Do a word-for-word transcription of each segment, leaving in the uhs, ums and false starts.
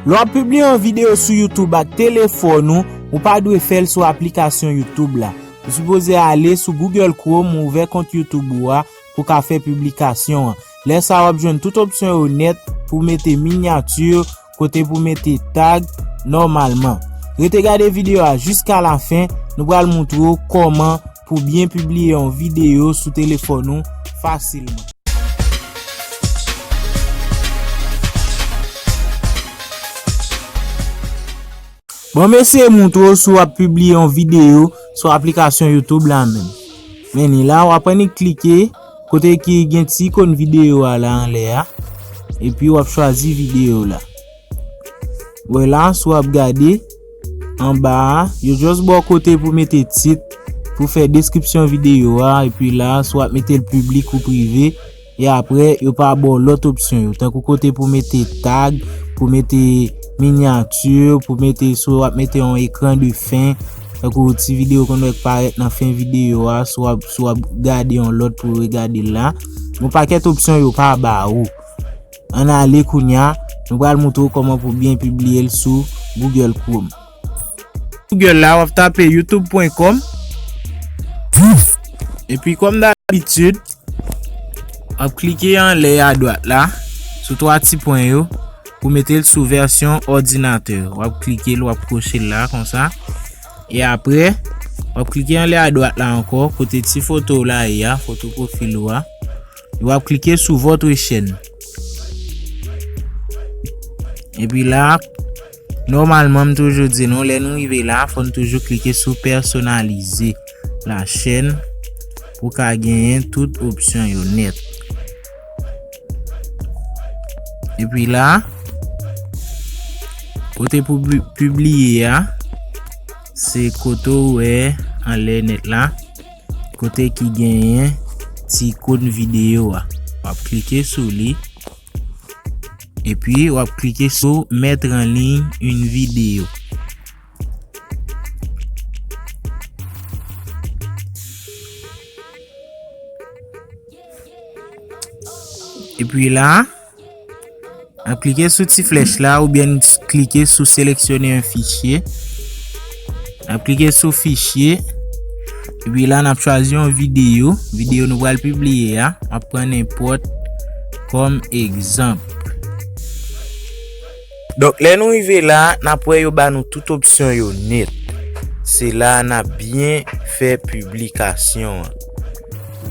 Lè w ap pibliye yon videyo sou YouTube ak telefòn ou, ou pa dwe fè l sou aplikasyon YouTube la. Ou sipoze ale sou Google Chrome, ou ouvè kont YouTube ou a pou w ka fè piblikasyon an. Lè sa a, w ap jwenn tout opsyon yo nèt pou w mete minyati, kote pou w mete tag nòmalman. Rete gade videyo a jiska lafen, nou pral montre w kòman pou byen pibliye yon videyo sou telefòn ou fasilman. Bon, m eseye montre w si w ap pibliye yon videyo sou aplikasyon YouTube la menm. Men ni la, w ap annik klike kote ki gen ti ikòn videyo a la anlè a, epi w ap chwazi videyo la. Wè la, si w ap gade, anba a, yo just ba w kote pou mete tit, pou fè deskripsyon videyo a, epi la, si w ap mete l piblik ou prive, e apre, yo pa ba w lòt opsyon yo, tankou kote pou mete tag, pou mete minyati, pou mete, si w ap mete yon ekran de fen, tankou ti videyo konn wè k parèt nan fen videyo a, si w ap, si w ap gade yon lòt pou w regade l la. Yon pakèt opsyon yo pa ba ou. Ann ale kounye a, nou pral montre w kòman pou byen pibliye l sou Google Chrome. Google la, w ap tape youtube pwen kòm. Epi, kòm dabitid, w ap klike anlè a dwat la, sou twa ti pwen yo, pou mete l sou vèsyon òdinatè. W ap klike l, w ap kwoche l la, konsa. E apre, w ap klike anlè a dwat la ankò, kote ti foto w la ye a, foto pwofil ou a. E w ap klike sou votre chaîne. Epi la, nòmalman, m toujou di nou, lè nou rive la, fò n toujou klike sou personnaliser la chaîne pou w ka genyen tout opsyon yo nèt. Epi la, kote pou pi-, pibliye a, se kote w wè anlè nèt la, kote ki genyen ti ikòn videyo a. W ap klike sou li, epi w ap klike sou mettre en ligne une vidéo. Epi la, n ap klike sou ti flèch la oubyen n klike sou sélectionner un fichier. N ap klike sou fichier. Epi la, n ap chwazi yon videyo. Videyo nou pral pibliye a. M ap pran nenpòt kòm egzanp. Donk, lè nou rive la, n ap wè yo ba nou tout opsyon yo nèt. Se la n ap byen fè piblikasyon an.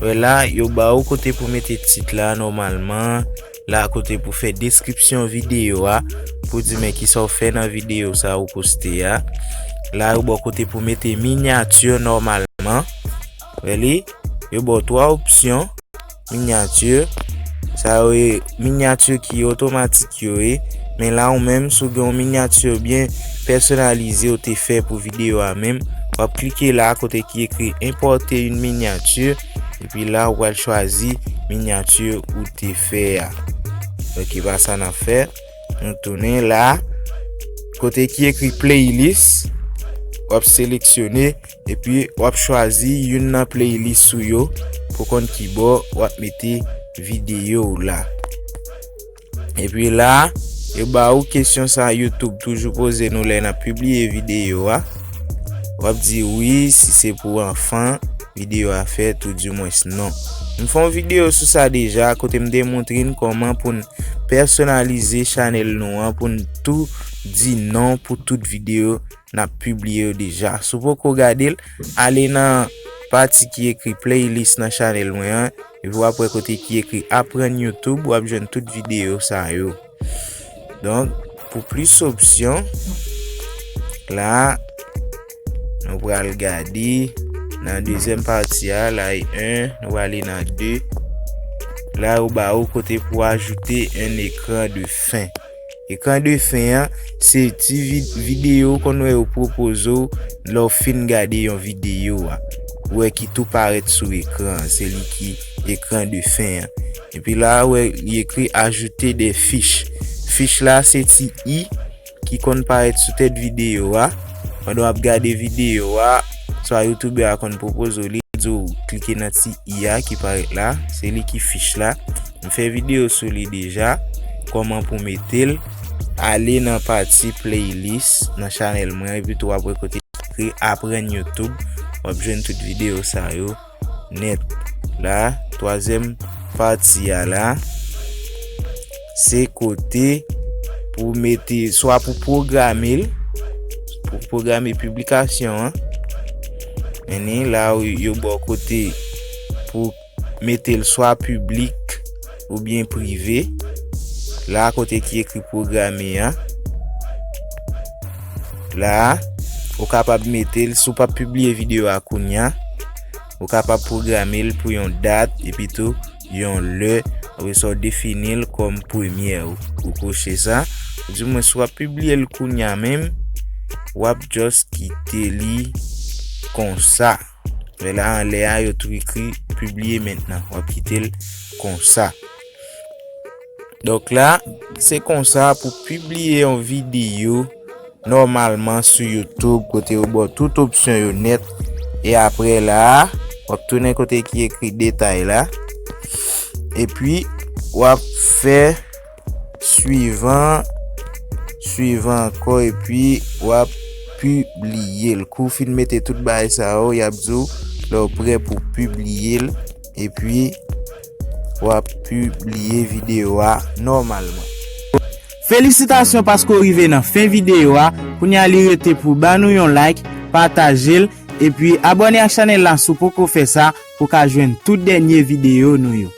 Wè la, yo ba ou kote pou mete tit la nòmalman. La, kote pou fè deskripsyon videyo a, pou di men kisa w fè nan videyo sa ou poste a. La, yo ba w kote pou mete minyati nòmalman. Wè li, yo ba w twa opsyon. Minyati. Sa yo ye minyati ki otomatik yo ye. Men la ou menm, si w gen yon minyati byen pèsonalize ou te fè pou videyo a menm, w ap klike la kote ki ekri importer une miniature. Epi la, ou pral chwazi minyati ou te fè a. Donk, e pa sa n ap fè. Nou tounen la. Kote ki ekri playlist, w ap seleksyone. Epi w ap chwazi youn nan playlist ou yo pou konn ki bò w ap mete videyo w la. Epi la, yo ba ou kesyon sa YouTube toujou poze nou lè n ap pibliye videyo a. W ap di wi si se pou anfan videyo a fèt ou dimwens non. M fè yon videyo sou sa deja kote m te montre n kòman pou n pèsonalize chanèl nou an pou n tou di non pou tout videyo n ap pibliye yo deja. Si w poko gade l, ale nan pati ki ekri playlist nan chanèl mwen an, epi w ap wè kote ki ekri aprann YouTube, w ap jwenn tout videyo sa yo. Donk, pou plis opsyon, la, nou pral gade nan dezyèm pati a, la e un, nou prale nan de. La, yo ba ou kote pou ajoute un écran de fin. Ekran de fen an, se ti vi-, videyo w konn wè yo pwopoze w lè w fin gade yon videyo a. Ou wè ki tou parèt sou ekran an, se li ki ekran de fen an. Epi la, ou wè, li ekri ajouter des fiches. Fich la, se ti i ki konn parèt sou tèt videyo a. Pandan w ap gade videyo a, swa youtubè a konn pwopoze w li, di w klike nan ti i a ki parèt la, se li ki fich la. M fè videyo sou li deja, kòman pou mete l. Ale nan pati playlist nan chanèl mwen, epi tou w ap wè kote ekri aprann YouTube. W ap jwenn tout videyo sa yo nèt. La, twazyèm pati a la, se kote pou mete, swa pou pwograme l, pou pwograme piblikasyon an. Men la, yo ba w kote pou mete l swa piblik oubyen prive. La, kote ki ekri pwograme a. La, ou kapab mete l, si w p ap pibliye videyo a kounya, ou kapab pwograme l pou yon dat, epi tou yon lè, apre sa w defini l kòm premyè. Ou, ou koche sa. Di mwen, si w ap pibliye l kounya menm, w ap just kite li konsa. Wè la, anlè a, yo tou ekri pibliye mentnan. W ap kite l konsa. Donk la, se konsa pou pibliye yon videyo nòmalman sou YouTube, kote yo ba w tout opsyon yo nèt. E apre la, w ap tounen kote ki ekri detay la. Epi, w ap fè swivan, swivan ankò, epi w ap pibliye l. Kou w fin mete tout bagay sa yo, y ap di w lè w prè pou pibliye l, epi w ap pibliye videyo a nòmalman. Felisitasyon paske w rive nan fen videyo a. Kounye a li rete pou ba nou yon like, pataje l, epi abòne ak chanèl la si w poko fè sa pou w ka jwenn tout dènye videyo nou yo.